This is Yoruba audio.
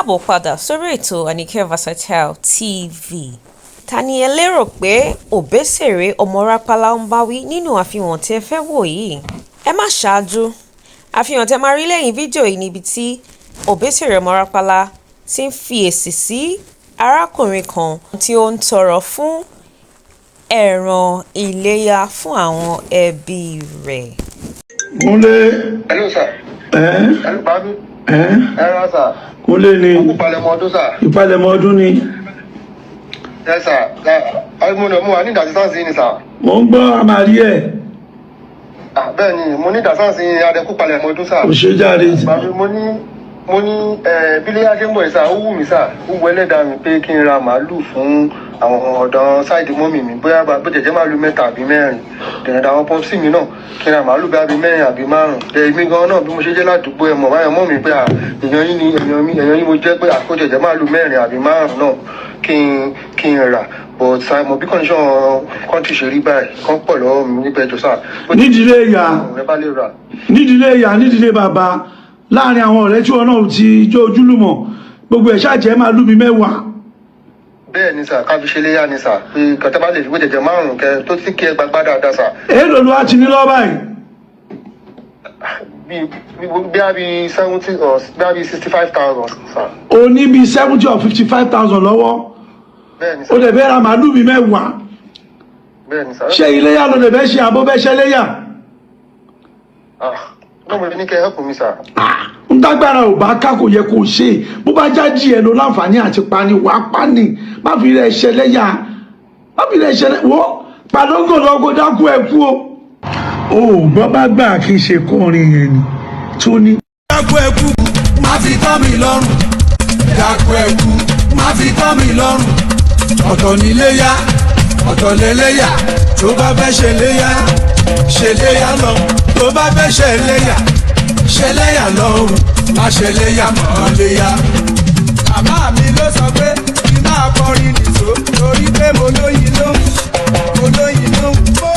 Káàbọ̀ padà sórí ètò Anike Versatile TV. Ta ni ẹ lérò pé Òbésèré ọmọ Rápálá ń bá wí nínú àfihàn tí ẹ fẹ́ wò yìí? Ẹ má ṣáájú. Àfihàn tẹ máa rí lẹ́yìn fídíò yìí níbi tí Òbésèré ọmọ Rápálá ti ń fi èsì sí arákùnrin kan tí ó ń tọrọ fún ẹran iléyá fún àwọn ẹbí rẹ̀. Kúnlé. Hello, sir. Ẹ́. Hello, Bami. Ẹ́. Ẹ rà, sir. Kúnlé ni. Kú palẹ̀mọ́ ọdún, sir. Ìpalẹ̀mọ́ ọdún ni. Yes, sir. Ẹ mo ní mo wà ní ìdásísánsì yìí ni, sir. Mò ń gbọ́ àmàrí ẹ̀. Ah, bẹ́ẹ̀ ni, mo ní ìdásísánsì yìí, adẹ́kú palẹ̀mọ́ ọdún, sir. Kò ṣe jáde. Bami, mo ní bíléyà ṣe ń bọ̀ yìí, sir, ó wù mí, sir. Ó wù ẹlẹ́dàá mi pé kí n ra màálù fún àwọn ọ̀dọ́ side mummy mi, bóyá bó jẹ̀jẹ̀ màálù mẹ́ta àbí mẹ́rin. Dẹ̀rẹ̀dà àwọn popsy mi náà, kí n ra màálù bí àbí mẹ́rin àbí márùn-ún. Èmi gan náà, bí mo ṣe jẹ́ ládùúgbò, ẹ̀ mọ̀ báyọ̀ mọ́ mi pé èèyàn yín ni, èèyàn mi, èèyàn yín mo jẹ́, pé àkójọjẹ́ màálù mẹ́rin àbí márùn-ún náà kí n rà, but sir, mo bí condition country ṣe rí báyìí kán pọ̀ lọ́wọ́ mi níbẹ̀ jọ, sir. Nídìílé ìyá, ẹ bá lè rà. nídìílé ìyá, nídìílé bàbá, láàrin àwọn ọ̀rẹ́ tí wọn náà ti jó ojúlùmọ̀, gbogbo ẹ̀ ṣáàjẹ́ máa lù mí 10. Bẹ́ẹ̀ ni, sir, ká fi ṣe léyà ni, sir, pé kàtà bá lè fi bó jẹjẹ márùn-ún kẹ tó sì kí ẹ gbàgbá dáadáa, sir. Èèlò ló wá ti ní lọ́wọ́ báyìí? Bí a bí 70 or bí a bí 65,000, sir. O ní bíi 70 or 55,000 lọ́wọ́? Bẹ́ẹ̀ ni, O sir. dẹ̀ fẹ́ ra màálù mi 10? Bẹ́ẹ̀ ni, sir. Ṣé iléyà ló dẹ̀ fẹ́ ṣe àbó fẹ́ ṣe léyà? Ah, náà mo ní kẹ́ help mi, sir. Ń dágbára ò bá ká, kò yẹ kó ṣe. Bó bá jáde ẹ lọ láǹfààní àti pani, wàá pani. Má fi rẹ ṣẹlẹ́yà, má fi rẹ ṣẹlẹ̀ wọ́ pàdóńgò lọ́gọ́ dákú ẹ kú o. O ò gbọ́ bá gbà kí n ṣe kọrin yẹn ni tó ní. Dákú ẹkú, má fi tọ́ mi lọ́rùn. Dákú ẹkú, má fi tọ́ mi lọ́rùn. Ọ̀tọ̀ níléyà, ọ̀tọ̀ lẹ́lẹ́yà. Tó bá fẹ́ ṣe léyà, ṣe léyà lọ. Tó bá fẹ́ ṣe léyà, ṣe léyà lọ o. Má ṣe léyà mọ́ léyà. Bàbá mi ló sọ pé kí n máa kọrin nìṣó torí pé mo lóyin lóhùn, mo lóyin lóhùn, mo